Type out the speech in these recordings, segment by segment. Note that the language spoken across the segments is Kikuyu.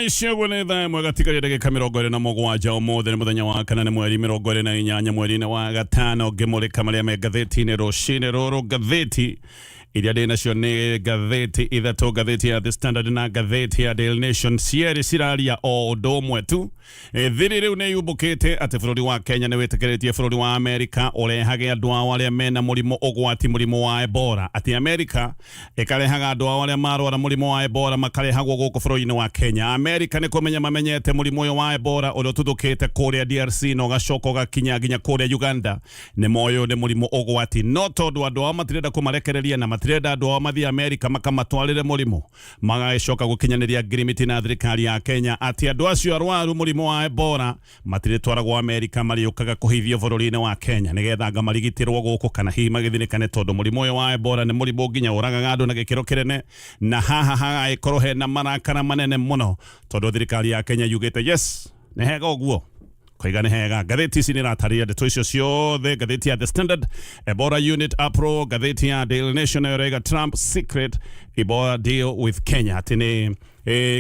Icio ũguo nĩ thaa ĩmwe gatigaria ndagĩka 27. Ũmũthĩ nĩ mũthenya wa kana, nĩ mweri 28 mweri-inĩ wa gatano. Ngĩmũrĩka marĩa me ngathĩti-inĩ rũcinĩ rũrũ, ngathĩti iria ndĩ nacio nĩ ngathĩti ithatũ, ngathĩti ya The Standard na ngathĩti ya Daily Nation, cierĩ ciraria o ũndũ ũmwe tu. Thiri rĩu nĩ yumbũkĩte atĩ bũrũri wa Kenya nĩ wĩtĩkĩrĩtie bũrũri wa Amerika ũrehage andũ ao arĩa mena mũrimũ ũgwati, mũrimũ wa Ebola, atĩ Amerika ĩkarehaga andũ ao arĩa marwara mũrimũ wa Ebola makarehagwo gũkũ bũrũri-inĩ wa Kenya. Amerika nĩ kũmenya mamenyete mũrimũ ũyũ wa Ebola ũrĩa ũtuthũkĩte kũrĩa DRC na ũgacoka ũgakinya nginya kũrĩa Uganda, nĩ moĩ ũyũ nĩ mũrimũ ũgwati, no tondũ andũ ao matirenda kũmarekereria na matirenda andũ ao mathiĩ Amerika makamatwarĩre mũrimũ, magagĩcoka gũkinyanĩria ngirimiti na thirikari ya Kenya atĩ andũ acio arwaru mũrimũ wa Ebola matirĩtwaragwo Amerika, marĩũkaga kũhithio bũrũri-inĩ wa Kenya nĩgetha anga marigitĩrwo gũkũ kana hihi magĩthirĩkane, tondũ mũrimũ ũyũ wa Ebola nĩ mũrimũ nginya ũragaga andũ na gĩkĩro kĩnene. Na haha hagagĩkorwo hena marakara manene mũno tondũ thirikari ya Kenya yugĩte yes, nĩ hega ũguo koiga nĩ hega. Ngathĩti ici nĩ iratarĩria ndeto icio ciothe. Ngathĩti ya The Standard, "Ebola unit uproar". Ngathĩti ya Daily Nation nayo ĩraiga, "Trump secret Ebola deal with Kenya", atĩ nĩ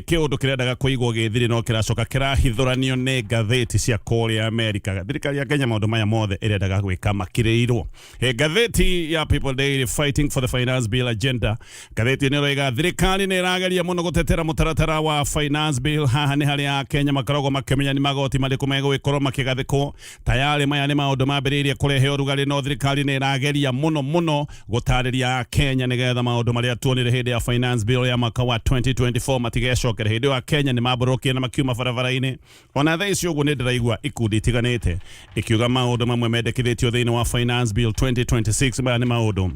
kĩũndũ kĩrendaga kũigwo gĩthiri no kĩracoka kĩrahithũranio nĩ ngathĩti cia kũrĩa Amerika. Thirikari ya Kenya maũndũ maya mothe ĩrendaga gwĩka makirĩirwo. Ngathĩti ya People Daily, "Fighting for the finance bill agenda". Ngathĩti nĩ ĩroiga thirikari nĩ ĩrageria mũno gũtetera mũtaratara wa finance bill. Haha nĩ harĩa Kenya makoragwo makĩmenya nĩ magoti marĩkũ megũgĩkorwo makĩgathĩkwo. Tayarĩ maya nĩ maũndũ mambĩrĩirie kũrehe ũrugarĩ, no thirikari nĩ ĩrageria mũno mũno gũtarĩria Kenya nĩgetha maũndũ marĩa tuonire hĩndĩ ya finance bill ya mwaka wa 2024 matigecokere. Hĩndĩ ĩyo Kenya nĩ mambũrũkire na makiuma barabara-inĩ. Ona thaa ici ũguo nĩ ndĩraigua ikundi itiganĩte ikiuga maũndũ mamwe mendekithĩtio thĩinĩ wa finance bill 2026, maya nĩ maũndũ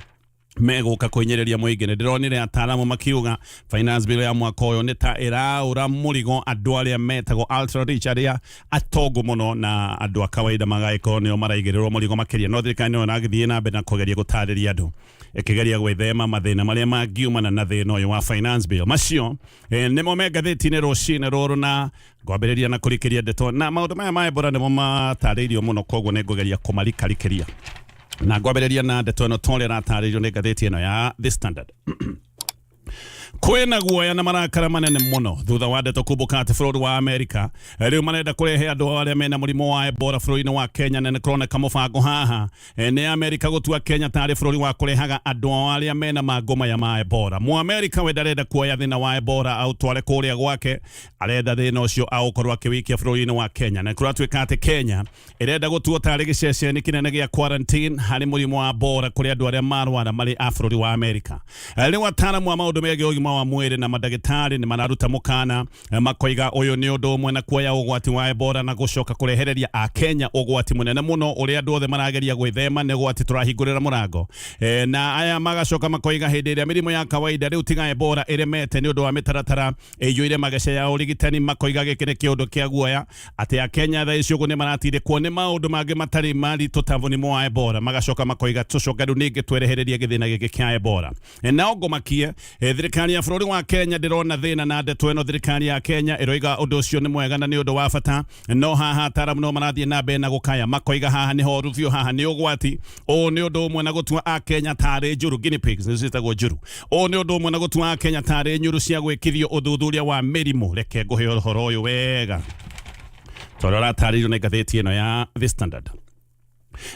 megũka kũhinyĩrĩria mũingĩ. Nĩ ndĩronire ataaramu makiuga finance bill ya mwaka ũyũ nĩ ta ĩraũra mũrigo andũ arĩa metagwo ultra rich, arĩa atongu mũno, na andũ a kawaida magagĩkorwo nĩo maraigĩrĩrwo mũrigo makĩria. No thirikari nĩyo ĩragĩthiĩ na mbere na kũgeria gũtarĩria andũ, ĩkĩgeria gwĩthema mathĩna marĩa mangiumana na thĩna ũyũ wa finance bill. Macio nĩmo me ngathĩti-inĩ rũcinĩ rũrũ, na ngwambĩrĩria na kũrikĩria ndeto na maũndũ maya ma Ebola nĩmo matarĩirio mũno, koguo nĩ ngũgeria kũmarikarikĩria na ngwambĩrĩria na ndeto ĩno ta ũrĩa ĩratarĩirio nĩ ngathĩti ĩno ya The Standard. Kwĩna guoya na marakara manene mũno thutha wa ndeto kumbũka atĩ bũrũri wa Amerika rĩu marenda kũrehe andũ arĩa mena mũrimũ wa Ebola bũrũri-inĩ wa Kenya, na nĩ kũroneka mũbango haha nĩ Amerika gũtua Kenya tarĩ bũrũri wa kũrehaga andũ arĩa mena mangũ maya ma Ebola. Mũamerika we ndarenda kuoya thĩna wa Ebola aũtware kũrĩa gwake, arenda thĩna ũcio aũkorwo akĩwikia bũrũri-inĩ wa Kenya, na kũratuĩka atĩ Kenya ĩrenda gũtuo tarĩ gĩceceni kĩnene gĩa quarantine harĩ mũrimũ wa Ebola kũrĩ andũ arĩa marwara marĩ a bũrũri wa Amerika. Rĩu ataaramu a maũndũ megiĩ ũgima wa mwĩrĩ na mandagĩtarĩ nĩ mararuta mũkana, makoiga ũyũ nĩ ũndũ ũmwe na kuoya ũgwati wa Ebola na gũcoka kũrehereria Akenya ũgwati mũnene mũno ũrĩa andũ othe marageria gwĩthema, nĩ ũgwati tũrahingũrĩra mũrango. Na aya magacoka makoiga hĩndĩ ĩrĩa mĩrimũ ya kawaida rĩu tiga Ebola ĩremete nĩ ũndũ wa mĩtaratara ĩiyũire mageca ya ũrigitani, makoiga gĩkĩ nĩ kĩũndũ kĩa guoya atĩ Akenya thaa ici ũguo nĩ maratindĩkwo nĩ maũndũ mangĩ matarĩ maritũ ta mũrimũ wa Ebola. Magacoka makoiga tũcoke rĩu ningĩ twerehererie gĩthĩna gĩkĩ kĩa Ebola. Nao ngũmakie, thirikari ya bũrũri wa Kenya ndĩrona thĩna na ndeto ĩno. Thirikari ya Kenya ĩroiga ũndũ ũcio nĩ mwega na nĩ ũndũ wa bata, no haha ataaramu no marathiĩ na mbere na gũkaya, makoiga haha nĩ horu biũ, haha nĩ ũgwati. Ũũ nĩ ũndũ ũmwe na gũtua Akenya tarĩ njuru, guinea pigs nĩ ciĩtagwo njuru. Ũũ nĩ ũndũ ũmwe na gũtua Akenya tarĩ nyuru cia gwĩkithio ũthuthuria wa mĩrimũ. Reke ngũhe ũhoro ũyũ wega tondũ ũratarĩirio nĩ ngathĩti ĩno ya The Standard.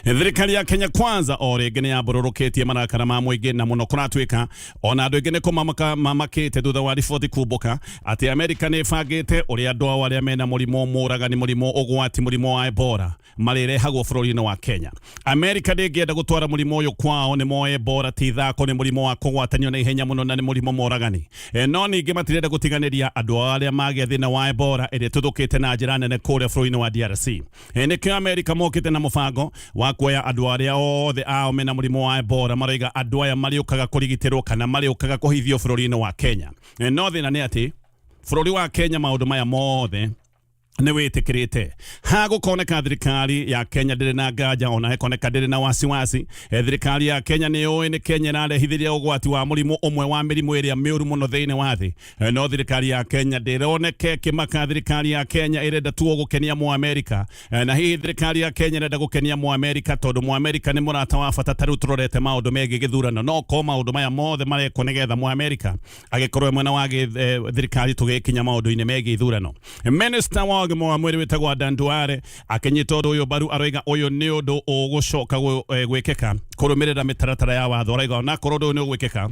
Thirikari ya Kenya Kwanza o rĩngĩ nĩ yambũrũrũkĩtie marakara ma mũingĩ, na mũno kũratuĩka ona andũ aingĩ nĩ kũmamaka mamakĩte thutha wa riboti kumbũka atĩ Amerika nĩ ĩbangĩte ũrĩa andũ ao arĩa mena mũrimũ mũragani, mũrimũ ũgwati, mũrimũ wa Ebola marĩrehagwo bũrũri-inĩ wa Kenya. Amerika ndĩngĩenda gũtwara mũrimũ ũyũ kwao, nĩ moĩ Ebola ti ithako, nĩ mũrimũ wa kũgwatanio na ihenya mũno na nĩ mũrimũ moragani. No ningĩ matirenda gũtiganĩria andũ ao arĩa magĩa thĩna wa Ebola ĩrĩa ĩtuthũkĩte na njĩra nene kũrĩa bũrũri-inĩ wa DRC. Nĩkĩo Amerika mokĩte na mũbango wa kuoya andũ arĩa othe ao mena mũrimũ wa Ebola. Maroiga andũ aya marĩũkaga kũrigitĩrwo kana marĩũkaga kũhithio bũrũri-inĩ wa Kenya. No thĩna nĩ atĩ bũrũri wa Kenya maũndũ maya mothe Nĩ wĩtĩkĩrĩte hagũkoneka thirikari ya Kenya ndĩrĩ na nganja ona hekoneka ndĩrĩ na wasiwasi. Thirikari ya Kenya nĩ yũĩ nĩ Kenya ĩrarehithĩria ũgwati wa mũrimũ ũmwe wa mĩrimũ ĩrĩa mĩũru mũno thĩinĩ wa thĩ. No thirikari ya Kenya ndĩroneke kĩmaka. Thirikari ya Kenya ĩrenda tu gũkenia Mũamerika. Na hihi thirikari ya Kenya ĩrenda gũkenia Mũamerika tondũ Mũamerika nĩ mũrata wa bata, ta rĩu tũrorete maũndũ megiĩ gĩthurano, no ko maũndũ maya mothe marekwo nĩgetha Mũamerika agĩkorwo e mwena wa thirikari tũgĩkinya maũndũ-inĩ megiĩ ithurano. Minista wa ũgima wa mwĩrĩ wĩtagwo Adan Duale akĩnyita ũndũ ũyũ mbaru, aroiga ũyũ nĩ ũndũ ũgũcoka gwĩkĩka kũrũmĩrĩra mĩtaratara ya watho. Araiga onakorwo ũndũ ũyũ nĩ ũgwĩkĩka,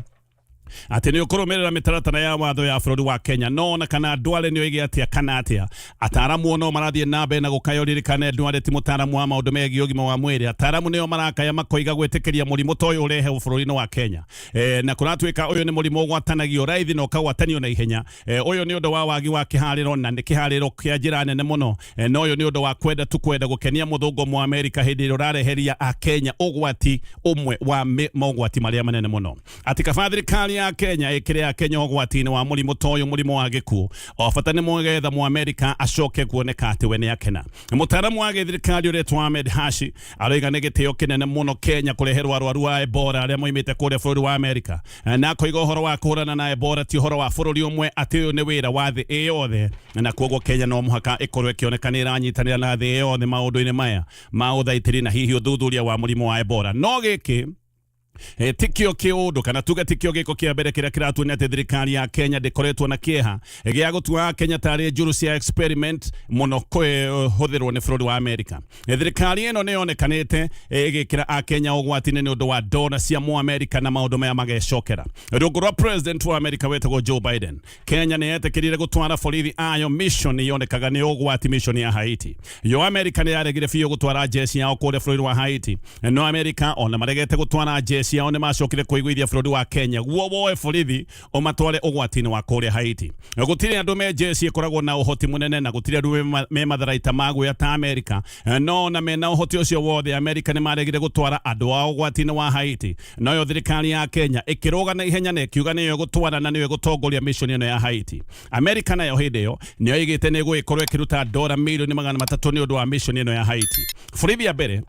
atĩ nĩ ũkũrũmĩrĩra mĩtaratara ya watho ya bũrũri wa Kenya. No ona kana Duale nĩ oige atĩa kana atĩa, ataramu no marathiĩ na mbere na gũkaya. Ũririkane Duale ti mũtaramu wa maũndũ megiĩ ũgima wa mwĩrĩ. Ataramu nĩo marakaya makoiga gwĩtĩkĩria mũrimũ ta ũyũ ũrehe bũrũri-inĩ wa Kenya, na kũratuĩka ũyũ nĩ mũrimũ ũgwatanagio raithi na ũkagwatanio na ihenya, ũyũ nĩ ũndũ wa wagi wa kĩharĩro na nĩ kĩharĩro kĩa njĩra nene mũno. Na ũyũ nĩ ũndũ wa kwenda tu kwenda gũkenia mũthũngũ mwa Amerika hĩndĩ ĩrĩa ũrareheria Akenya ũgwati ũmwe wa mogwati marĩa manene mũno, atĩ kaba thirikari ya Kenya ĩkĩre Akenya ũgwati-inĩ wa mũrimũ ta ũyũ, mũrimũ wa gĩkuũ, o bata nĩ mwgetha mwa Amerika acoke kuoneka atĩ we nĩ akena. Mũtaaramu wa gĩthirikari ũretwo Ahmed Hashi aroiga nĩ gĩtĩo kĩnene mũno Kenya kũreherwo arwaru a Ebola arĩa moimĩte kũrĩa bũrũri wa Amerika, na akoiga ũhoro wa kũhũrana na Ebola ti ũhoro wa bũrũri ũmwe, atĩ ũyũ nĩ wĩra wa thĩ ĩ yothe, na koguo Kenya no mũhaka ĩkorwo ĩkĩoneka nĩ ĩranyitanĩra na thĩ yothe maũndũ-inĩ maya ma ũthaitĩri na hihi ũthuthuria wa mũrimũ wa Ebola. No gĩkĩ tikio kĩũndũ, kana tuge tikio gĩko kĩa mbere kĩrĩa kĩratuonia atĩ thirikari ya Kenya ndĩkoretwo na kĩeha gĩa gũtua Kenya tarĩ njuru cia experiment mũno kũhũthĩrwo nĩ bũrũri wa Amerika. Thirikari ĩno nĩ yonekanĩte ĩgĩkĩra Akenya ũgwati-inĩ nĩ ũndũ wa dola cia Mũamerika, na maũndũ maya magecokera rungu rwa president wa Amerika wetagwo Joe Biden. Kenya nĩ yetĩkĩrire gũtwara borithi ayo mission yonekaga nĩ ũgwati, mission ya Haiti. Yo Amerika nĩ yaregire biũ gũtwara jeshi yao kũrĩa bũrũri wa Haiti. No Amerika ona maregete gũtwara jeshi yao, nĩ macokire kũiguithia bũrũri wa Kenya guo woe borithi ũmatware ũgwati-inĩ wa kũrĩa Haiti. Gũtirĩ andũ me jeshi ĩkoragwo na ũhoti mũnene na gũtirĩ andũ me matharaita ma guoya ta Amerika. No ona mena ũhoti ũcio wothe, Amerika nĩ maregire gũtwara andũ ao ũgwati-inĩ wa Haiti. Noyo thirikari ya Kenya ĩkĩrũga na ihenya na ĩkiuga nĩyo ĩgũtwara na nĩyo ĩgũtongoria mission ĩno ya Haiti. Amerika nayo hĩndĩ ĩyo nĩyo ĩgĩte nĩ ĩgũgĩkorwo ĩkĩruta dola mirioni 300 nĩ ũndũ wa mission ĩno ya Haiti. Borithi ya mbere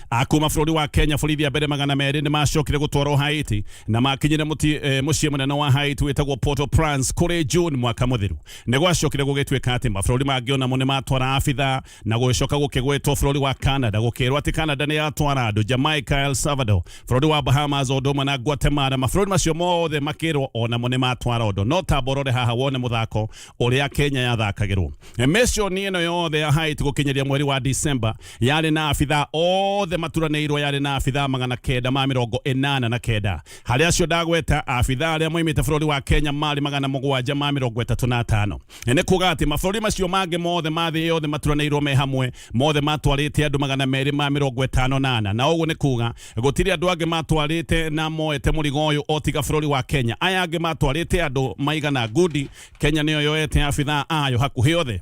akuma bũrũri wa Kenya, borithi ya mbere 200 nĩ macokire gũtwarwo Haiti na makinyire mũciĩ mũnene wa Haiti wĩtagwo Port-au-Prince kũrĩ June mwaka mũthiru. Nĩ gwacokire gũgĩtuĩka atĩ mabũrũri mangĩ onamo nĩ matwara abitha, na gũgĩcoka gũkĩgwetwo bũrũri wa Canada, gũkĩrwo atĩ Canada nĩ yatwara andũ, Jamaica, El Salvador, bũrũri wa Bahamas, o ũndũ ũmwe na Guatemala. Mabũrũri macio mothe makĩrwo onamo nĩ matwara ũndũ. No tamba ũrore haha wone mũthako ũrĩa Kenya yathakagĩrwo. Mission ĩno yothe ya Haiti gũkinyĩria mweri wa December yarĩ na abitha othe maturanĩirwo, yarĩ na abitha 989. Harĩ acio ndagweta, abitha arĩa moimĩte bũrũri wa Kenya marĩ 735. Nĩ kuga atĩ mabũrũri macio mangĩ mothe ma thĩ yothe maturanĩirwo me hamwe mothe matwarĩte andũ 254, na ũguo nĩ kuga gũtirĩ andũ angĩ matwarĩte na moete mũrigo ũyũ o tiga bũrũri wa Kenya. Aya angĩ matwarĩte andũ maigana ngundi. Kenya nĩyo yoete abitha ayo hakuhĩ othe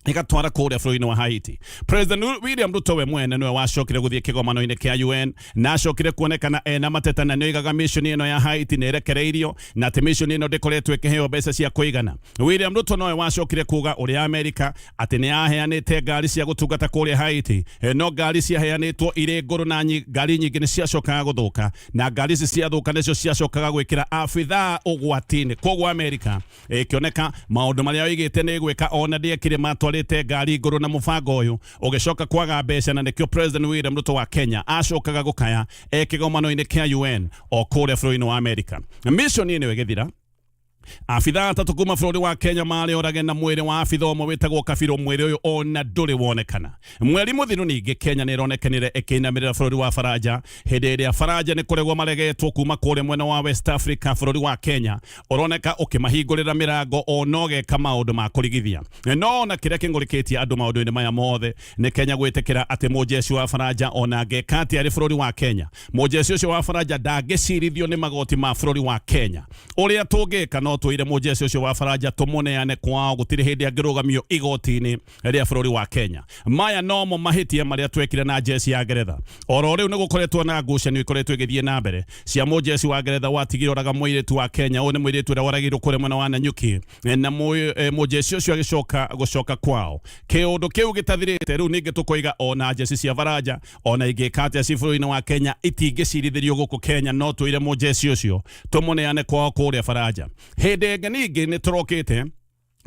igatwara kũrĩa bũrũri-inĩ wa Haiti. President William Ruto we mwene nĩwe wacokire gũthiĩ kĩgomano-inĩ kĩa UN na acokire kuonekana ena mateta, na nĩoigaga mission ĩno ya Haiti nĩ ĩrekereirio na atĩ mission ĩno ndĩkoretwo ĩkĩheo mbeca cia kũigana. William Ruto nowe wacokire kuga ũrĩa Amerika atĩ nĩ yaheanĩte ngari cia gũtungata kũrĩa Haiti, no ngari ciaheanĩtwo irĩ ngũrũ na ngari nyingĩ nĩ ciacokaga gũthũka, na ngari ici ciathũka nĩcio ciacokaga gwĩkĩra abithaa ũgwati-inĩ. Koguo Amerika ĩkĩoneka maũndũ marĩa oigĩte nĩ gwĩka ona ndĩekire, matwarĩte ngari ngũrũ na mũbango ũyũ ũgĩcoka kwaga mbeca, na nĩkĩo President William Ruto wa Kenya acokaga gũkaya e kĩgomano-inĩ kĩa UN o kũrĩa bũrũri-inĩ wa Amerika. Mission ĩno ĩgĩthira, abithaa atatũ kuma bũrũri wa Kenya marĩ orage na mwĩrĩ wa abitha ũmwe wĩtagwo Kabirũ, mwĩrĩ ũyũ ona ndũrĩ wonekana. Mweri mũthiru ningĩ Kenya nĩ ĩronekanire ĩkĩinamĩrĩra bũrũri wa Faranja hĩndĩ ĩrĩa Faranja nĩ kũregwo maregetwo kuma kũrĩa mwena wa West Africa. Bũrũri wa Kenya ũroneka ũkĩmahingũrĩra mĩrango ona ũgeka maũndũ ma kũrigithia. No ona kĩrĩa kĩng'ũrĩkĩtie andũ maũndũ-inĩ maya mothe nĩ Kenya gwĩtĩkĩra atĩ mũjeshi wa Faranja ona angĩka atĩa arĩ bũrũri wa Kenya, mũjeshi ũcio wa Faranja ndangĩcirithio nĩ magoti ma bũrũri wa Kenya. Ũrĩa tũngĩka no No twĩre mũjeci ũcio wa Faranja tũmũneane kwao, gũtirĩ hĩndĩ angĩrũgamio igoti-inĩ rĩa bũrũri wa Kenya. Maya nomo mahĩtia marĩa twekire na jeci ya Ngeretha. Oro rĩu nĩ gũkoretwo na ngucanio ikoretwo igĩthiĩ na mbere cia mũjeci wa Ngeretha watigire oraga mũirĩtu wa Kenya. Ũyũ nĩ mũirĩtu ũrĩa woragĩirwo kũrĩa mwena wa Nanyuki na mũjeci ũcio agĩcoka gũcoka kwao. Kĩũndũ kĩu gĩtathirĩte rĩu ningĩ tũkoiga ona jeci cia Faranja ona ingĩka atĩa ci bũrũri-inĩ wa Kenya itingĩcirithĩrio gũkũ Kenya, no twĩre mũjeci ũcio tũmũneane kwao kũrĩa Faranja. Hĩndĩ ĩngĩ ningĩ nĩ tũrokĩte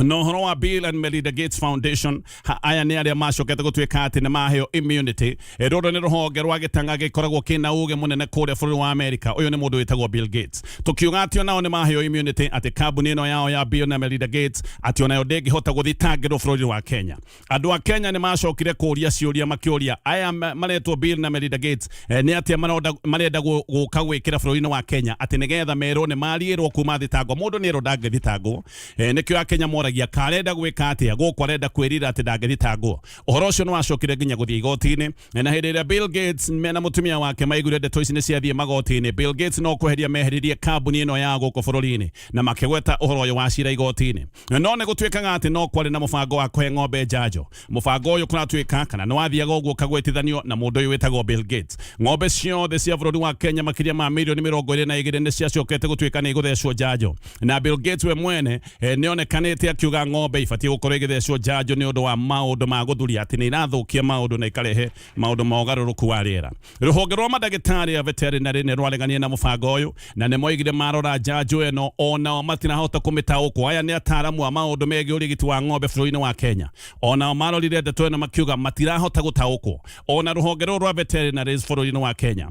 na ũhoro wa Bill and Melinda Gates Foundation. Aya nĩ arĩa macokete gũtuĩka atĩ nĩ maheo immunity. Rũrũ nĩ rũhonge rwa gĩtanga gĩkoragwo kĩna ũgĩ mũnene kũrĩa bũrũri wa America. Ũyũ nĩ mũndũ wĩtagwo Bill Gates. Tũkiuga atĩ onao nĩ maheo immunity, atĩ kambuni ĩno yao ya Bill na Melinda Gates atĩ onayo ndĩngĩhota gũthitangĩrwo bũrũri wa Kenya. Andũ a Kenya nĩ macokire kũria ciũria makĩũria aya maretwo Bill na Melinda Gates nĩ atĩa marenda gũka gwĩkĩra bũrũri-inĩ wa Kenya atĩ nĩgetha merwo nĩ mariĩrwo kuma thitango. Mũndũ nĩ erwo ndangĩthitangwo. Nĩkĩo akenya moragia karenda gwĩka atĩa gũkũ, arenda kwĩrira atĩ ndangĩthitangwo. Ũhoro ũcio nĩ wacokire nginya gũthiĩ igoti-inĩ, na hĩndĩ ĩrĩa Bill Gates mena mũtumia wake maiguire ndeto ici nĩ ciathiĩ magoti-inĩ, Bill Gates no kweheria meheririe kambuni ĩno ya gũkũ bũrũri-inĩ na makĩgweta ũhoro ũyũ wa cira igoti-inĩ. No nĩ gũtuĩkaga atĩ no kwarĩ na mũbango wa kũhe ng'ombe njanjo. Mũbango ũyũ kũratuĩka kana nĩ wathiaga ũguo ũkagwetithanio na mũndũ ũyũ wĩtagwo Bill Gates. Ng'ombe ciothe cia bũrũri wa Kenya makĩria ma mirioni 22 nĩ ciacokete gũtuĩka nĩ igũthecwo njanjo, na Bill Gates we mwene nĩ onekanĩte akiuga ng'ombe ibatiĩ gũkorwo igĩthecwo njanjo nĩ ũndũ wa maũndũ ma gũthuria atĩ nĩ irathũkia maũndũ na ikarehe maũndũ ma ũgarũrũku wa rĩera. Rũhonge rwa mandagĩtarĩ a veterinary nĩ rwareganie na mũbango ũyũ na nĩ moigire marora njanjo ĩno onao matirahota kũmĩtaũkwo. Aya nĩ ataaramu a maũndũ megiĩ ũrigiti wa ng'ombe bũrũri-inĩ wa Kenya. Onao marorire ndeto ĩno makiuga matirahota gũtaũkwo. Ona rũhonge rũrũ rwa veterinaries bũrũri-inĩ wa Kenya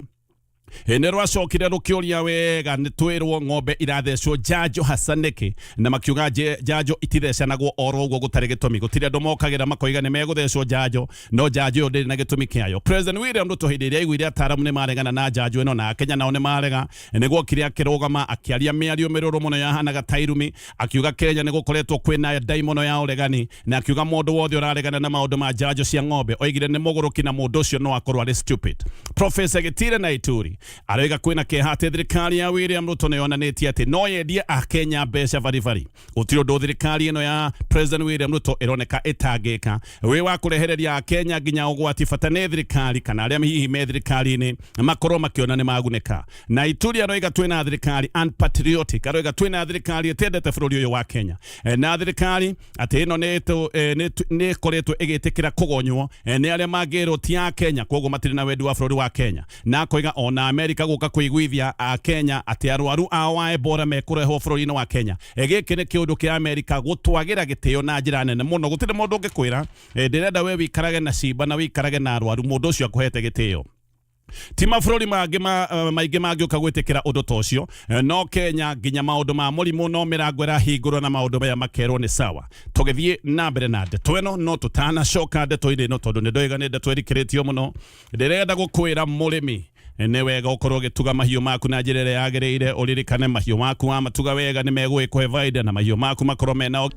nĩ rwacokire rũkĩũria wega nĩ twĩrwo ng'ombe irathecwo njanjo hasa nĩkĩ, na makiuga njanjo itithecanagwo oro ũguo gũtarĩ gĩtũmi. Gũtirĩ andũ mokagĩra makoiga nĩ megũthecwo njanjo, no njanjo ĩyo ndĩrĩ na gĩtũmi kĩayo. President William Ruto hĩndĩ ĩrĩa aiguire ataaramu nĩ maregana na njanjo ĩno na Akenya nao nĩ marega, nĩ gwokire akĩrũgama akĩaria mĩario mĩrũrũ mũno yahanaga ta irumi, akiuga Kenya nĩ gũkoretwo kwĩna ndaimono ya ũregani, na akiuga mũndũ wothe ũraregana na maũndũ ma njanjo cia ng'ombe oigire nĩ mũgũrũki na mũndũ ũcio no akorwo arĩ stupid. Professor Gitire na Ituri aroiga kwĩna kĩeha atĩ thirikari ya William Ruto nĩ yonanĩtie atĩ no yendie Akenya mbeca baribari. Gũtirĩ ũndũ thirikari ĩno ya President William Ruto ĩroneka ĩtangĩka wĩ wa kũrehereria Akenya nginya ũgwati, bata nĩ thirikari kana arĩa hihi me thirikari-inĩ makorwo makĩona nĩ magunĩka. Na Ituri aroiga twĩna thirikari unpatriotic, aroiga twĩna thirikari ĩtendete bũrũri ũyũ wa Kenya, na thirikari atĩ ĩno nĩ ĩkoretwo ĩgĩtĩkĩra kũgonywo nĩ arĩa mangĩrwo ti a Kenya, koguo matirĩ na wendi wa bũrũri wa Kenya. Na akoiga ona Amerika gũka kũiguithia a Kenya atĩ arwaru ao wa Ebola mekũrehwo bũrũri-inĩ wa Kenya, gĩkĩ nĩ kĩũndũ kĩa Amerika gũtwagĩra gĩtĩo na njĩra nene mũno. Gũtirĩ mũndũ ũngĩkwĩra ndĩrenda we wĩikarage na cimba na wĩikarage na arwaru, mũndũ ũcio akũhete gĩtĩo. Ti mabũrũri mangĩ maingĩ mangĩũka gwĩtĩkĩra ũndũ ta ũcio, no Kenya nginya maũndũ ma mũrimũ no mĩrango ĩrahingũrwo na maũndũ maya makerwo nĩ sawa. Tũgĩthiĩ na mbere na ndeto ĩno, no tũtanacoka ndeto-inĩ ĩno tondũ nĩ ndoiga nĩ ndeto ĩrikĩrĩtio mũno, ndĩrenda gũkwĩra mũrĩmi nĩ wega ũkorwo ũgĩtuga mahiũ maku na njĩra ĩrĩa yagĩrĩire. Ũririkane mahiũ maku wamatuga wega nĩ megũgĩkũhe baida na mahiũ maku makorwo mena o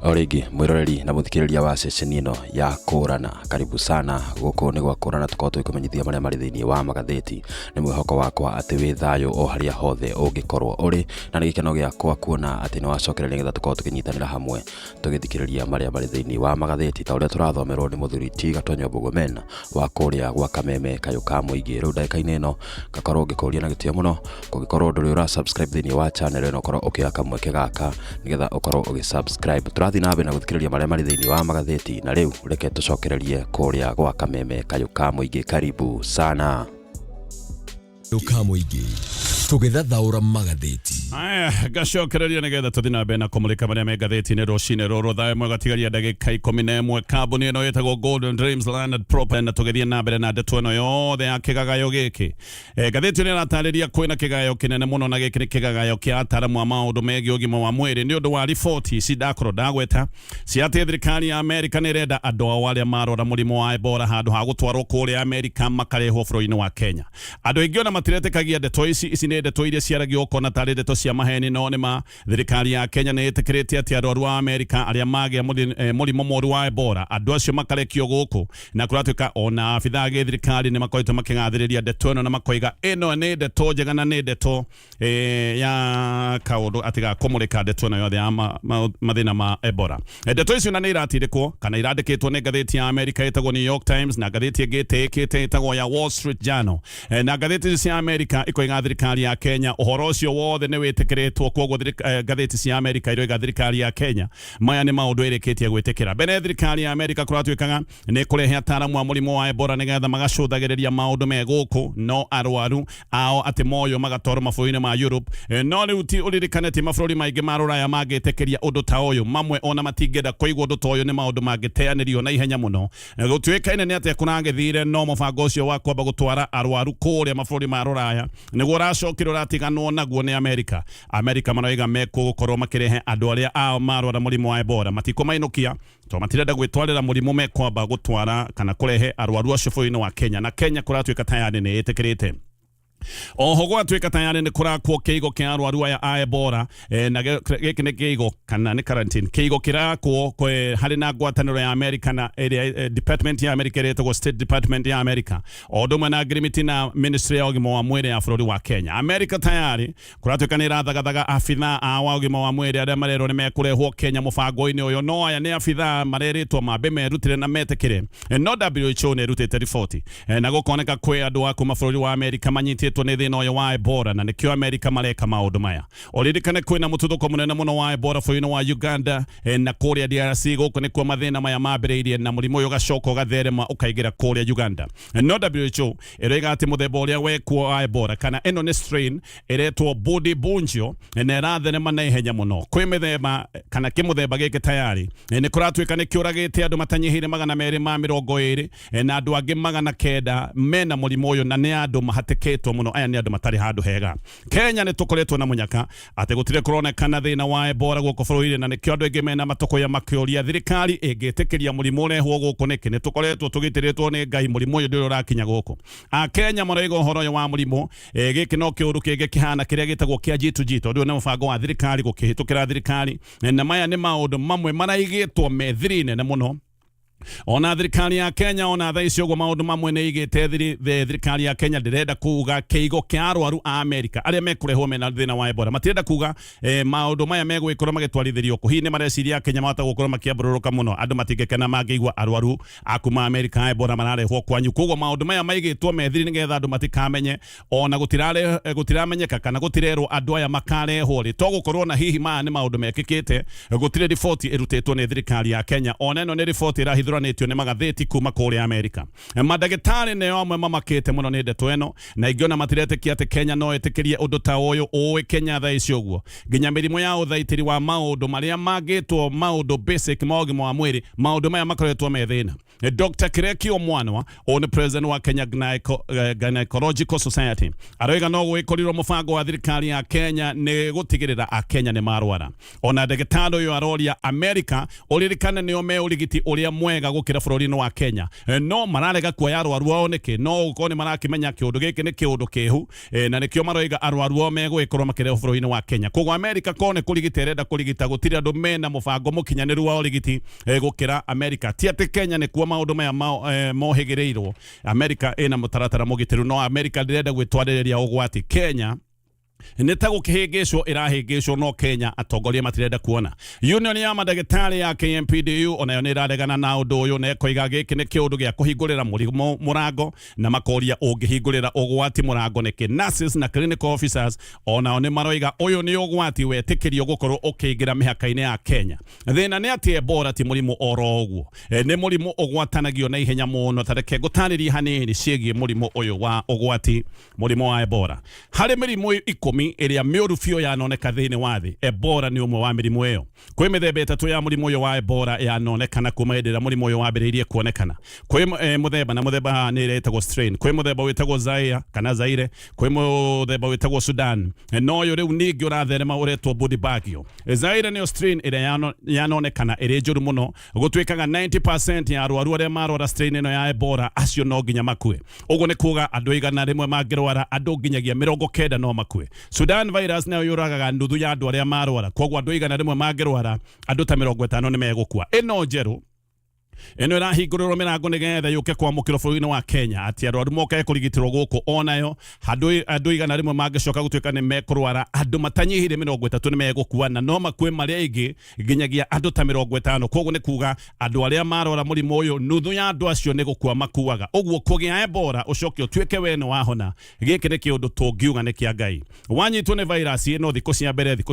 rĩngĩ mwĩroreri na mũthikĩrĩria wa ceceni ĩno ya Kũrana, karibu sana. Gũkũ nĩ gwa Kũrana, tũkorwo tũgĩkũmenyithia marĩa marĩ thĩinĩ wa magathĩti. Nĩ mwĩhoko wakwa atĩ wĩ thayũ o harĩa hothe ũngĩkorwo ũrĩ, na nĩ gĩkeno gĩakwa kuona atĩ nĩ wacokereria nĩgetha tũkorwo tũkĩnyitanĩra hamwe tũgĩthikĩrĩria marĩa marĩ thĩinĩ wa magathĩti ta ũrĩa tũrathomerwo nĩ mũthuri ti Gatonyo Mũgomena wa kũrĩa gwa Kameme kayũ ka mũingĩ. Rĩu ndagĩka-inĩ ĩno ngakorwo ngĩkũria na gĩtĩo mũno, kũngĩkorwo ndũrĩ ũra subscribe thĩinĩ wa channel ĩno, ũkorwo ũkĩoya kamweke gaka nĩgetha ũkorwo ũgĩ subscribe. Tũrathiĩ na mbere na gũthikĩrĩria marĩa marĩ thĩinĩ wa magathĩti, na rĩu reke tũcokererie kũrĩa gwa Kameme kayũ ka mũingĩ. Karibu sana. Ka mũingĩ tũgĩthathaũra magathĩti. Aya, ngacokereria nĩgetha tũthiĩ na mbere na kũmũrĩka marĩa me ngathĩti-inĩ rũcinĩ rũrũ. Thaa 1 gatigaria ndagĩka 11. Kambuni ĩno ĩtagwo Golden Dreams Landed Property, na tũgĩthiĩ na mbere na ndeto ĩno yothe ya kĩgagayo gĩkĩ. Ngathĩti ĩno ĩratarĩria kwĩna kĩgagayo kĩnene mũno, na gĩkĩ nĩ kĩgagayo kĩa ataramu a maũndũ megiĩ ũgima wa mwĩrĩ nĩ ũndũ wa riboti ici ndakorwo ndagweta cia atĩ thirikari ya Amerika nĩ ĩrenda andũ ao arĩa marwara mũrimũ wa Ebola handũ ha gũtwarwo kũrĩa Amerika makarehwo bũrũri-inĩ wa Kenya. Andũ aingĩ ona matiretĩkagia ndeto ici. Ici nĩ Ici nĩ ndeto iria ciaragio ũkona tarĩ ndeto cia maheni, no nĩ ma. Thirikari ya Kenya nĩ ĩtĩkĩrĩtie atĩ arwaru a Amerika arĩa magĩa mũrimũ mũru wa Ebola, andũ acio makarekio gũkũ, na kũratuĩka ona abithaa a gĩthirikari nĩ makoretwo makĩgathĩrĩria ndeto ĩno na makoiga ĩno nĩ ndeto njega na nĩ ndeto ya kaũndũ atĩ ga kũmũrĩka ndeto ĩno yothe ya mathĩna ma Ebola. Ndeto icio na nĩ iratindĩkwo kana irandĩkĩtwo nĩ ngathĩti ya Amerika ĩtagwo New York Times na ngathĩti ĩngĩ ĩtĩĩkĩte ĩtagwo ya Wall Street Journal. Na ngathĩti icio cia Amerika ikoiga thirikari ya Kenya ũhoro ũcio wothe nĩ wĩtĩkĩrĩtwo, koguo ngathĩti cia Amerika iroiga thirikari ya Kenya maya nĩ maũndũ ĩrĩkĩtie gwĩtĩkĩra. Mbere thirikari ya Amerika kũratuĩkaga nĩ kũrehe ataaramu a mũrimũ wa Ebola nĩgetha magacũthagĩrĩria maũndũ me gũkũ, no arwaru ao atĩ moyo magatwarwo mabũrũri-inĩ ma Europe. No rĩu ti ũririkane ti mabũrũri maingĩ ma rũraya mangĩtĩkĩria ũndũ ta ũyũ, mamwe ona matingĩenda kũigua ũndũ ta ũyũ, nĩ maũndũ mangĩteanĩrio na ihenya mũno. Gũtuĩkaine nĩ atĩa kũragĩthire, no mũbango ũcio wa kwamba gũtwara arwaru kũrĩa mabũrũri ma rũraya nĩguo ũracokire ũratiganwo naguo nĩ Amerika. Amerika maroiga mekũgũkorwo makĩrehe andũ arĩa ao marwara mũrimũ wa Ebola, matikũmainũkia to matirenda gwĩtwarĩra mũrimũ, mekwamba gũtwara kana kũrehe arwaru acio bũrũri-inĩ wa Kenya, na Kenya kũratuĩka tayarĩ nĩ ĩtĩkĩrĩte. Oho gwatuĩka tayarĩ nĩ kũrakwo kĩigo kĩa arwaru aya a Ebola, na gĩkĩ nĩ kĩigo kana nĩ quarantine, kĩigo kĩrakwo harĩ na ngwatanĩro ya Amerika na ĩrĩa department ya Amerika ĩrĩa ĩtagwo State Department ya Amerika, o ũndũ ũmwe na ngirimiti na Ministry ya ũgima wa mwĩrĩ ya bũrũri wa Kenya. Amerika tayarĩ kũratuĩka nĩ ĩrathagathaga abithaa a wa ũgima wa mwĩrĩ arĩa marerwo nĩ mekũrehwo Kenya mũbango-inĩ ũyũ, no aya nĩ abithaa marerĩtwo mambe merutĩre na metĩkĩre. No WHO nĩ ĩrutĩte riboti na gũkoneka kwĩ andũ a kuma bũrũri wa Amerika manyitĩtwo nĩ thĩna ũyũ wa Ebola, na nĩkĩo Amerika mareka maũndũ maya. Ũririkane kwĩna mũtuthũko mũnene mũno wa Ebola bũrũri-inĩ wa Uganda na kũrĩa DRC. Gũkũ nĩkuo mathĩna maya mambĩrĩirie na mũrimũ ũyũ ũgacoka ũgatherema ũkaingĩra kũrĩa Uganda. No WHO ĩroiga atĩ mũthemba ũrĩa wekuo wa Ebola, kana ĩno nĩ strain ĩretwo Bundibugyo, na ĩratherema na ihenya mũno. Kwĩ mĩthemba kana kĩmũthemba gĩkĩ tayari nĩ kũratuĩka nĩ kĩũragĩte andũ matanyihĩire 220, na andũ angĩ 900 mena mũrimũ ũyũ, na nĩ andũ mahatĩkĩtwo mũno. Aya nĩ andũ matarĩ handũ hega. Kenya nĩ tũkoretwo na mũnyaka atĩ gũtirĩ kũronekana thĩna wa Ebola gũkũ bũrũri-inĩ, na nĩkĩo andũ aingĩ mena matũkũya makĩũria thirikari ĩngĩtĩkĩria mũrimũ ũrehwo gũkũ nĩkĩ. Nĩ tũkoretwo tũgitĩrĩtwo nĩ Ngai, mũrimũ ũyũ ndũrĩ ũrakinya gũkũ. Akenya maroiga ũhoro ũyũ wa mũrimũ, gĩkĩ no kĩũndũ kĩngĩ kĩhana kĩrĩa gĩtagwo kĩa G2G, tondũ ũyũ nĩ mũbango wa thirikari gũkĩhĩtũkĩra thirikari, na maya nĩ maũndũ mamwe maraigĩtwo me thiri nene mũno. Ona thirikari ya Kenya ona thaa ici ũguo maũndũ mamwe nĩ igĩte thiri. Thirikari ya Kenya ndĩrenda kuga kĩigo kĩa arwaru a Amerika arĩa mekũrehwo mena thĩna wa Ebola, matirenda kuga maũndũ maya megũgĩkorwo magĩtwarithĩrio kũ. Hihi nĩ mareciria Kenya mahota gũkorwo makĩambũrũrũka mũno, andũ matingĩkena mangĩigua arwaru a kuma Amerika a Ebola mararehwo kwanyu. Koguo maũndũ maya maigĩtwo me thiri nĩgetha andũ matikamenye, ona gũtiramenyeka kana gũtirerwo andũ aya makarehwo rĩ, to gũkorwo na hihi maya nĩ maũndũ mekĩkĩte. Gũtirĩ riboti ĩrutĩtwo nĩ thirikari ya Kenya. Ona ĩno nĩ riboti ĩrahithũranĩtio nĩ magathĩti kuma kũrĩa Amerika. Mandagĩtarĩ nĩo amwe mamakĩte mũno nĩ ndeto ĩno, na ingĩ ona matiretĩkia atĩ Kenya no ĩtĩkĩrie ũndũ ta ũyũ. Ũĩ Kenya thaa ici ũguo nginya mĩrimũ ya ũthaitĩri wa maũndũ marĩa mangĩtwo maũndũ basic ma ũgima wa mwĩrĩ, maũndũ maya makoretwo me thĩna. Dr. Kirekio Mwanwa, ũyũ nĩ president wa Kenya Gynecological Society, aroiga no gwĩkorirwo mũbango wa thirikari ya Kenya nĩ gũtigĩrĩra Akenya nĩ marwara. Ona ndagĩtarĩ ũyũ aroria Amerika, ũririkane nĩo me ũrigiti ũrĩa mwega gũkĩra bũrũri-inĩ wa Kenya, no mararega kuoya arwaru ao nĩkĩ? No gũkorwo nĩ marakĩmenya kĩũndũ gĩkĩ nĩ kĩũndũ kĩhu, na nĩkĩo maroiga arwaru ao megũgĩkorwo makĩrehwo bũrũri-inĩ wa Kenya. Koguo Amerika korwo nĩ kũrigita ĩrenda kũrigita, gũtirĩ andũ mena mũbango mũkinyanĩru wa ũrigiti gũkĩra Amerika. Ti atĩ Kenya nĩkuo maũndũ maya mohĩgĩrĩirwo. Amerika ĩna mũtaratara mũgitĩru, no Amerika ndĩrenda gwĩtwarĩrĩria ũgwati. Kenya nĩ ta gũkĩhĩngĩcwo ĩrahĩngĩcwo, no Kenya atongoria matirenda kuona. Union ya mandagĩtarĩ ya KMPDU onayo nĩ ĩraregana na ũndũ ũyũ na ĩkoiga gĩkĩ nĩ kĩũndũ gĩa kũhingũrĩra mũrimũ mũrango, na makoria ũngĩhingũrĩra ũgwati mũrango nĩkĩ. Nurses na clinical officers onao nĩ maroiga ũyũ nĩ ũgwati wetĩkĩrio gũkorwo ũkĩingĩra mĩhaka-inĩ ya Kenya. Thĩna nĩ atĩ Ebola ti mũrimũ oro ũguo, nĩ mũrimũ ũgwatanagio na ihenya mũno. Ta reke ngũtarĩrie hanini ciĩgiĩ mũrimũ ũyũ wa ũgwati, mũrimũ wa Ebola. Harĩ mĩrimũ 10. Ikũmi ĩrĩa mĩũru biũ yanoneka thĩinĩ wa thĩ. Ebola nĩ ũmwe wa mĩrimũ ĩyo. Kwĩ mĩthemba ĩtatũ ya mũrimũ ũyũ wa Ebola yanonekana kuma hĩndĩ ĩrĩa mũrimũ ũyũ wambĩrĩirie kuonekana. Kwĩ mũthemba na mũthemba haha nĩ ĩrĩa ĩtagwo strain. Kwĩ mũthemba wĩtagwo Zaire kana Zaire, kwĩ mũthemba wĩtagwo Sudan. Na ũyũ rĩu ningĩ ũratherema ũretwo Bundibugyo. Zaire nĩyo strain ĩrĩa yanonekana ĩrĩ njũru mũno. Gũtuĩkaga 90% ya arwaru arĩa marwara strain ĩno ya Ebola acio no nginya makue. Ũguo nĩ kuga andũ 100 mangĩrwara andũ nginyagia 90 no makue. Sudan virus nayo yũragaga nuthu ya andũ arĩa marwara, koguo andũ 100 mangĩrwara andũ ta 50 nĩ megũkua. Ĩno njerũ ĩno ĩrahingũrĩrwo mĩrango nĩgetha yũke kwamũkĩrwo bũrũri-inĩ wa Kenya, atĩ arwaru moke kũrigitĩrwo gũkũ onayo andũ 100 mangĩcoka gũtuĩka nĩ mekũrwara andũ matanyihire 30 nĩ megũkua, na no makue marĩa aingĩ nginyagia andũ ta 50. Koguo nĩ kuga andũ arĩa marwara mũrimũ ũyũ nuthu ya andũ acio nĩ gũkua makuaga. Ũguo kũgĩa Ebola ũcoke ũtuĩke we nĩ wahona, gĩkĩ nĩ kĩũndũ tũngiuga nĩ kĩa Ngai. Wanyitwo nĩ virus ĩno thikũ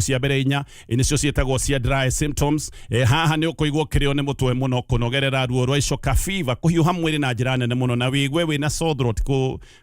cia mbere inya nĩcio ciĩtagwo cia dry symptoms. Haha nĩ ũkũigua ũkĩrĩo nĩ mũtwe mũno, kũnogerera, ruo rwa icoka, fever, kũhiũha mwĩrĩ na njĩra nene mũno, na wĩigue wĩna sore throat,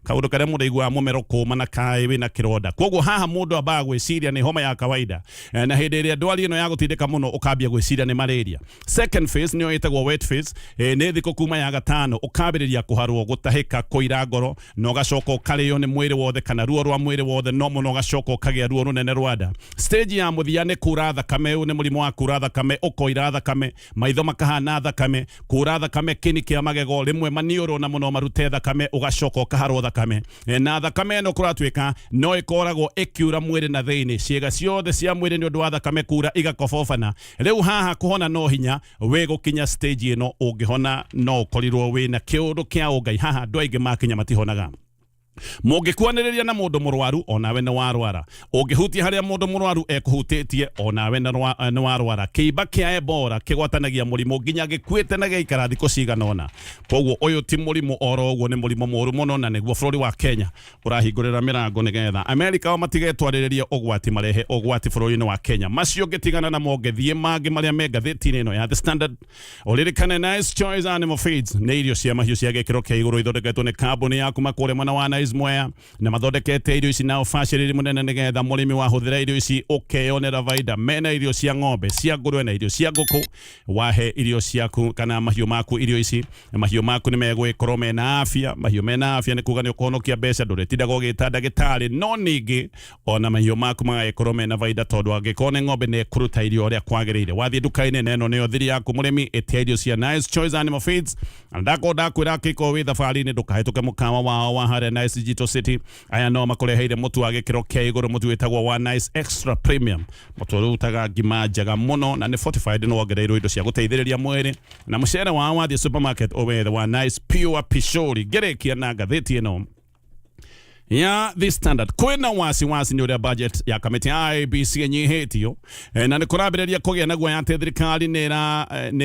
kaũndũ karĩa mũndũ aiguaga mũmero kũma na kaĩ wĩna kĩronda. Koguo haha mũndũ ambaga gwĩciria nĩ homa ya kawaida. Na hĩndĩ ĩrĩa ndwari ĩno ya gũtindĩka mũno ũkambia gwĩciria nĩ malaria. Second phase nĩyo ĩtagwo wet phase. Nĩ thikũ kuma ya gatano ũkambĩrĩria kũharwo, gũtahĩka, kũira ngoro, na ũgacoka ũkarĩo nĩ mwĩrĩ wothe kana ruo rwa mwĩrĩ wothe, no mũno ũgacoka ũkagĩa ruo rũnene rwa nda. Stage ya mũthia nĩ kura thakame. Ũyũ nĩ mũrimũ wa kura thakame, ũkoira thakame, maitho makahana thakame, kura thakame kĩni kĩa magego, rĩmwe maniũrũ na mũno marute thakame, ũgacoka ũkaharwo thakame. Na thakame ĩno kũratuĩka no ĩkoragwo ĩkiura mwĩrĩ na thĩinĩ, ciĩga ciothe cia mwĩrĩ nĩ ũndũ wa thakame kura igakobobana. Rĩu haha kũhona no hinya wĩ gũkinya stage ĩno, ũngĩhona no ũkorirwo wĩna kĩũndũ kĩa ũngai. Haha andũ aingĩ makinya matihonaga. Mũngĩkuanĩrĩria na mũndũ mũrwaru, onawe nĩ warwara. Ũngĩhutia harĩa mũndũ mũrwaru ekũhutĩtie, onawe nĩ warwara. Kĩimba kĩa Ebola kĩgwatanagia mũrimũ nginya gĩkuĩte na gĩaikara thikũ cigana ũna. Koguo ũyũ ti mũrimũ oro ũguo, nĩ mũrimũ mũũru mũno, na nĩguo bũrũri wa Kenya ũrahingũrĩra mĩrango nĩgetha Amerika o matigetwarĩrĩrie ũgwati marehe ũgwati bũrũri-inĩ wa Kenya. Macio ngĩtigana namo ngĩthiĩ mangĩ marĩa me ngathĩti-inĩ ĩno ya The Standard. Ũririkane Nice Choice Animal Feeds nĩ irio cia mahiũ cia gĩkĩro kĩa igũrũ ithondeketwo nĩ kambuni ya kuma kũrĩa mwena wa Nice Mwea, na mathondekete irio ici na ũbacĩrĩri mũnene nĩgetha mũrĩmi wahũthĩra irio ici ũkeyonera baida. Mena irio cia ng'ombe, cia ngũrwe na irio cia ngũkũ. Wahe irio ciaku kana mahiũ maku irio ici, mahiũ maku nĩ megũgĩkorwo mena afya. Mahiũ mena afya nĩ kuga nĩ ũkũhonokia mbeca, ndũrĩtindaga ũgĩta ndagĩtarĩ, no ningĩ ona mahiũ maku magagĩkorwo mena baida, tondũ angĩkorwo nĩ ng'ombe nĩ ĩkũruta irio ũrĩa kwagĩrĩire. Wathiĩ nduka-inĩ na ĩno nĩyo thiri yaku mũrĩmi, ĩtia irio cia Nice Choice Animal Feeds. Na ndakorwo ndakwĩra angĩkorwo wĩ thabarĩ-inĩ ndũkahĩtũke mũkawa wao wa harĩa Nice Digital City. Aya no makũreheire mũtu wa gĩkĩro kĩa igũrũ, mũtu wĩtagwo wa Nice Extra Premium, mũtu ũrutaga ngima njega mũno na nĩ fortified, nĩ wongereirwo indo cia gũteithĩrĩria mwĩrĩ. Na mũcere wao wathiĩ supermarket ũwethe wa Nice Pure Pishori. Ngĩrĩkia na ngathĩti ĩno ya The Standard, kwĩna wasiwasi nĩ ũrĩa budget ya kamĩtĩ ya IEBC ĩnyihĩtio. Na nĩ kũrambĩrĩria kũgĩa na guoya atĩ thirikari nĩ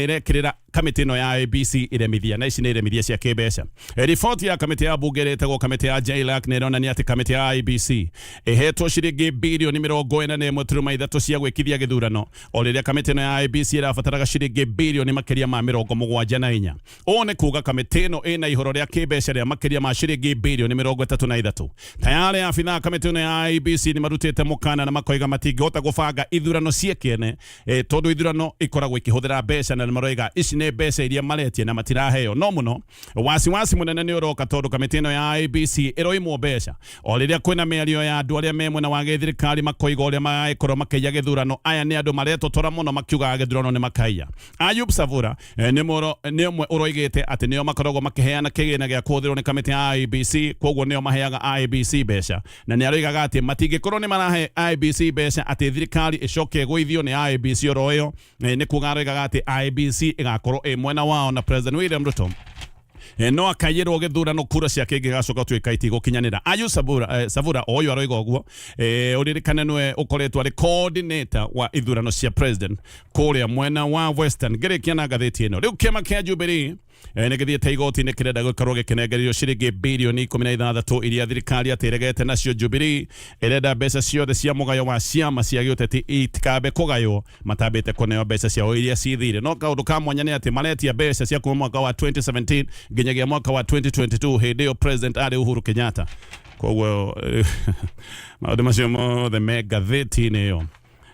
ĩrekĩrĩra kamĩtĩ ĩno ya IEBC iremithia, na ici nĩ iremithia cia kĩmbeca. Riboti ya kamĩtĩ ya bunge ĩrĩa ĩtagwo kamĩtĩ ya JLAC nĩ ĩronania atĩ kamĩtĩ ya IEBC ĩhetwo ciringi birioni 41.3 cia gwĩkithia gĩthurano, o rĩrĩa kamĩtĩ ĩno ya IEBC ĩrabataraga ciringi birioni makĩria ma 74. Ũũ nĩ kuga kamĩtĩ ĩno ĩna ihoro rĩa kĩmbeca rĩa makĩria ma ciringi birioni 33. Tayarĩ abithaa kamĩtĩ ĩno ya IEBC nĩ marutĩte mũkana na makoiga matingĩhota gũbanga ithurano cie kĩene, tondũ ithurano ikoragwo ikĩhũthĩra mbeca, na nĩ maroiga ici nĩ mbeca iria maretie na matiraheo. No mũno wasiwasi mũnene nĩ ũroka tondũ kamĩtĩ ĩno ya IEBC ĩroimwo mbeca o rĩrĩa kwĩna mĩario ya andũ arĩa me mwena wa gĩthirikari makoiga ũrĩa magagĩkorwo makĩiya gĩthurano. Aya nĩ andũ maretotora mũno makiugaga gĩthurano nĩ makaiya. Ayub Savura nĩ ũmwe ũroigĩte atĩ nĩo makoragwo makĩheana kĩgĩna gĩa kũhũthĩrwo nĩ kamĩtĩ ya IEBC, koguo nĩo maheaga IEBC mbeca, na nĩ aroigaga atĩ matingĩkorwo nĩ marahe IEBC mbeca atĩ thirikari ĩcoke ĩgũithio nĩ IEBC oro ĩyo. Nĩ kuga aroigaga atĩ IEBC ĩgakorwo ĩ mwena wao na President William Ruto no akaiyĩrwo gĩthurano kura ciake ingĩgacoka tuĩka itigũkinyanĩra. Ayu Savura o ũyũ aroiga ũguo, ũririkane nĩwe ũkoretwo arĩ coordinator wa ithurano cia president kũrĩa mwena wa Western. Ngĩrĩkia na ngathĩti ĩno, rĩu kĩama kĩa Jubilee nĩ gĩthiĩte igoti-inĩ kĩrenda gũkorwo gĩkĩnengererio ciringi birioni 16 iria thirikari atĩ ĩregete nacio. Jubilee ĩrenda mbeca ciothe cia mũgayo wa ciama cia gĩũteti itikambe kũgaywo matambĩte kũneo mbeca ciao iria cithire. No kaũndũ ka mwanya nĩ atĩ maretia mbeca cia kuma mwaka wa 2017 nginyagia mwaka wa 2022, hĩndĩ ĩyo president arĩ Uhuru Kenyatta. Koguo maũndũ macio mothe me ngathĩti-inĩ ĩyo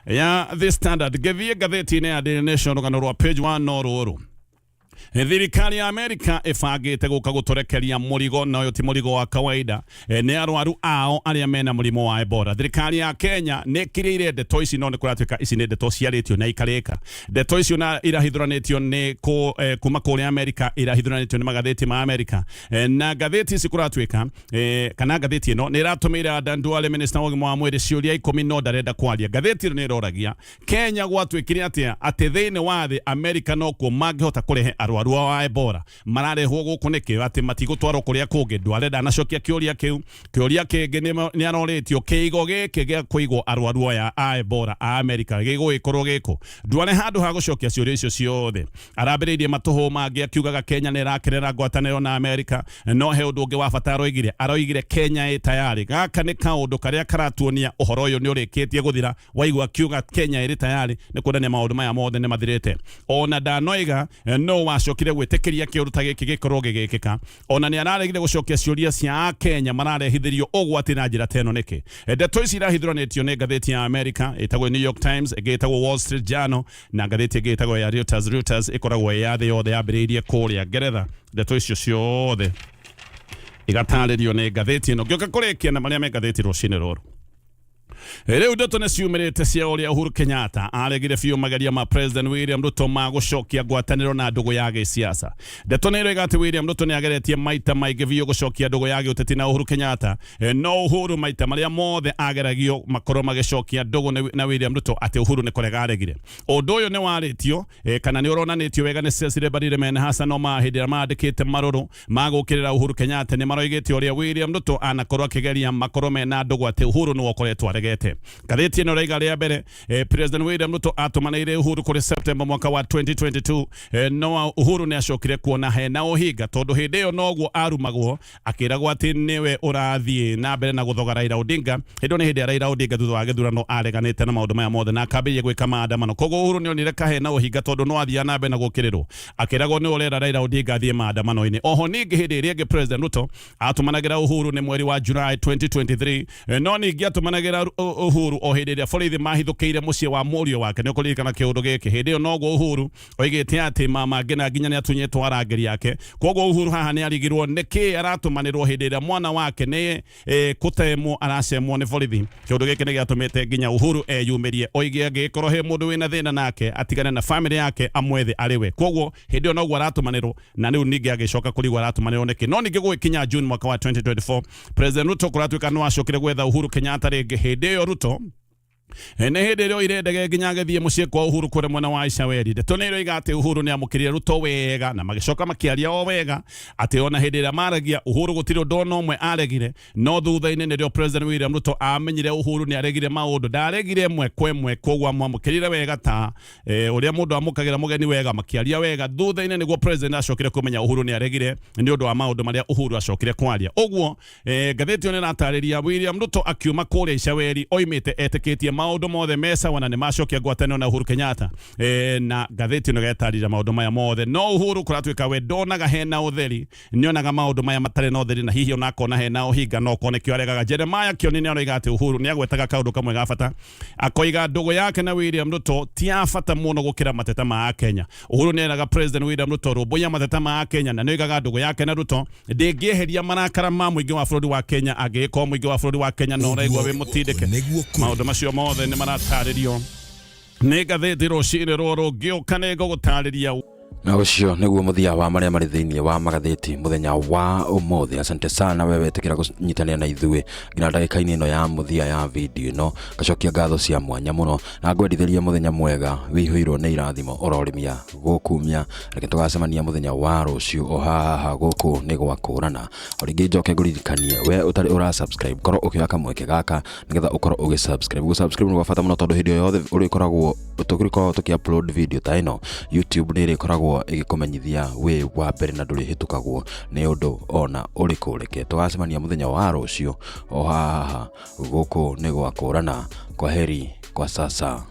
ya The Standard. Ngĩthiĩ ngathĩti-inĩ ya Daily Nation, rũgano rwa page 1 no rũrũ: Thirikari ya Amerika ĩbangĩte gũka gũtũrekeria mũrigo, na ũyũ ti mũrigo wa kawaida, nĩ arwaru ao arĩa mena mũrimũ wa Ebola. Thirikari ya Kenya nĩ ĩkirĩire ndeto ici, no nĩ kũratuĩka ici nĩ ndeto ciarĩtio na ikarĩka. Ndeto icio na irahithũranĩtio nĩ kuma kũrĩa Amerika, irahithũranĩtio nĩ magathĩti ma Amerika. Na ngathĩti ici kũratuĩka kana ngathĩti ĩno nĩ ĩratũmĩire Adan Duale, minister wa ũgima wa mwĩrĩ, ciũria 10, no ndarenda kwaria. Ngathĩti ĩno nĩ ĩroragia Kenya gwatuĩkire atĩa atĩ thĩinĩ wa thĩ Amerika nokuo mangĩhota kũrehe arwaru wa Ebola, mararehwo gũkũ nĩkĩ, atĩ matigũtwarwo kũrĩa kũngĩ? Duale ndanacokia kĩũria kĩu. Kĩũria kĩngĩ nĩ arorĩtio, kĩigo gĩkĩ gĩa kũigwo arwaru aya a Ebola a Amerika gĩgũgĩkorwo gĩkũ? Duale handũ ha gũcokia ciũria icio ciothe arambĩrĩirie matũhũ mangĩ akiugaga Kenya nĩ ĩrakerera ngwatanĩro na Amerika. No he ũndũ ũngĩ wa bata aroigire, aroigire Kenya ĩ tayari. Gaka nĩ kaũndũ karĩa karatuonia ũhoro ũyũ nĩ ũrĩkĩtie gũthira. Waigua akiuga Kenya ĩrĩ tayari, nĩ kuonania maũndũ maya mothe nĩ mathirĩte. Ona ndanoiga no wacokire gwĩtĩkĩria kĩũndũ ta gĩkĩ gĩkorwo gĩgĩkĩka. Ona nĩ araregire gũcokia ciũria cia Akenya mararehithĩrio ũgwati na njĩra ta ĩno nĩkĩ. Ndeto ici irahithũranĩtio nĩ ngathĩti ya Amerika ĩtagwo New York Times, ĩngĩ ĩtagwo Wall Street Journal, na ngathĩti ĩngĩ ĩtagwo ya Reuters. Reuters ĩkoragwo ĩ ya thĩ yothe, yambĩrĩirie kũrĩa Ngeretha. Ndeto icio ciothe igatarĩrio nĩ ngathĩti ĩno. Ngĩũka kũrĩkia na marĩa me ngathĩti rũcinĩ rũrũ, rĩu ndeto nĩ ciumĩrĩte cia ũrĩa Uhuru Kenyatta aregire biũ mageria ma President William Ruto ma gũcokia ngwatanĩro na ndũgũ ya gĩsiasa. Ndeto nĩ iroiga atĩ William Ruto nĩ ageretie maita maingĩ biũ gũcokia ndũgũ ya gĩũteti na Uhuru Kenyatta, no Uhuru maita marĩa mothe ageragio makorwo magĩcokia ndũgũ na William Ruto, atĩ Uhuru nĩ kũrega aregire. Ũndũ ũyũ nĩ warĩtio kana nĩ ũronanĩtio wega nĩ Cecily Mbarire mena Hassan Omar hĩndĩ ĩrĩa mandĩkĩte marũrũ ma gũkĩrĩra Uhuru Kenyatta. Nĩ maroigĩte ũrĩa William Ruto anakorwo akĩgeria makorwo mena ndũgũ, atĩ Uhuru nĩwe ũkoretwo aregete. Ngathĩti ĩno ĩraiga rĩa mbere President William Ruto atũmanĩire Uhuru kũrĩ September mwaka wa 2022, no Uhuru nĩ acokire kuona hena ũhinga, tondũ hĩndĩ ĩyo noguo arumagwo akĩragwo atĩ nĩwe ũrathiĩ na mbere na gũthoga Raila Odinga. Hĩndĩ ĩyo nĩ hĩndĩ ya Raila Odinga thutha wa gĩthurano areganĩte na maũndũ maya mothe na akambĩrĩria gwĩka maandamano. Koguo Uhuru nĩ onire kahena ũhinga, tondũ no athiaga na mbere na gũkĩrĩrwo akĩragwo nĩ ũrera Raila Odinga athiĩ maandamano-inĩ. Oho ningĩ hĩndĩ ĩrĩa ĩngĩ President Ruto atũmanagĩra Uhuru nĩ mweri wa July 2023, no ningĩ atũmanagĩra Uhuru o hĩndĩ ĩrĩa borithi mahithũkĩire mũciĩ wa mũriũ wake. Nĩ ũkũririkana kĩũndũ gĩkĩ, hĩndĩ ĩyo noguo Uhuru oigĩte atĩ mama Ngina nginya nĩ atunyĩtwo arangĩri ake. Koguo Uhuru haha nĩ arigirwo nĩkĩ aratũmanĩrwo hĩndĩ ĩrĩa mwana wake nĩ kũtemwo aracemwo nĩ borithi. Kĩũndũ gĩkĩ nĩ gĩatũmĩte nginya Uhuru eyumĩrie oige angĩgĩkorwo he mũndũ wĩna thĩna nake atigane na family yake, amwethe arĩ we. Koguo hĩndĩ ĩyo noguo aratũmanĩrwo, na rĩu ningĩ agĩcoka kũrigwo aratũmanĩrwo nĩkĩ. No ningĩ gũgĩkinya June mwaka wa 2024, President Ruto kũratuĩka no acokire gwetha Uhuru Kenyatta rĩngĩ. Hĩndĩ ĩyo Ruto nĩ hĩndĩ ĩrĩa oire ndege nginya agĩthiĩ mũciĩ kwa Uhuru kũrĩa mwena wa Icaweri. Ndeto nĩ ĩroiga atĩ Uhuru nĩ amũkĩrire Ruto wega na magĩcoka makĩaria o wega, atĩ ona hĩndĩ ĩrĩa maragia Uhuru gũtirĩ ũndũ ona ũmwe aregire. No thutha-inĩ nĩrĩo President William Ruto amenyire Uhuru nĩ aregire maũndũ, ndaregire ĩmwe kwa ĩmwe. Koguo amwamũkĩrire wega ta ũrĩa mũndũ amũkagĩra mũgeni wega, makĩaria wega. Thutha-inĩ nĩguo President acokire kũmenya Uhuru nĩ aregire nĩ ũndũ wa maũndũ marĩa Uhuru acokire kwaria. Ũguo ngathĩti ĩyo nĩ ĩratarĩria William Ruto akiuma kũrĩa Icaweri oimĩte etĩkĩtie maũndũ mothe me sawa na nĩ macokia ngwatanĩro na Uhuru Kenyatta, na ngathĩti ĩno ĩgatarĩria maũndũ maya mothe. No Uhuru kũratuĩka we ndonaga hena ũtheri, nĩonaga maũndũ maya matarĩ na ũtheri, na hihi ona akona hena ũhinga, no okorwo nĩkĩo aregaga. Jeremiah Kioni nĩ aroiga atĩ Uhuru nĩ agwetaga kaũndũ kamwe ga bata, akoiga ndũgũ yake na William Ruto ti ya bata mũno gũkĩra mateta ma Kenya. Uhuru nĩ eraga President William Ruto rũmbũiya mateta ma Kenya, na nĩ oigaga ndũgũ yake na Ruto ndĩngĩeheria marakara ma mũingĩ wa bũrũri wa Kenya, angĩgĩkorwo mũingĩ wa bũrũri wa Kenya no ũraigua wĩ mũtindĩke. Nĩguo kũrĩ. Maũndũ macio mothe nĩ maratarĩrio nĩ ngathĩti rũcinĩ rũrũ. Ngĩũka nĩ ngũgũtarĩria. Na ũcio nĩguo mũthia wa marĩa marĩ thĩinĩ wa magathĩti mũthenya wa ũmũthĩ. Asante sana wewe wetĩkĩra kũnyitanĩra na ithuĩ nginya ndagĩka-inĩ ĩno ya mũthia ya video ĩno. Ngacokia ngatho cia mwanya mũno na ngwendithĩria mũthenya mwega wĩihũirwo nĩ irathimo ũrorĩmia gũkumia. Reke tũgacemania mũthenya wa rũciũ o haha gũkũ nĩ gwa kũrana. O rĩngĩ njoke ngũririkanie, we ũtarĩ ũra subscribe, korwo ũkĩoya kamweke gaka nĩgetha ũkorwo ũgĩ subscribe. Gũ subscribe nĩ gwa bata mũno, tondũ hĩndĩ o yothe ũrĩkoragwo tũgĩkoragwo tũkĩ upload video ta ĩno, YouTube nĩ ĩrĩkoragwo ĩgĩkũmenyithia wĩ wa mbere na ndũrĩhĩtũkagwo nĩ ũndũ ona ũrĩkũ. Reke tũgacemania mũthenya wa rũciũ o haha gũkũ nĩ gwa kũrana. Kwa heri kwa sasa.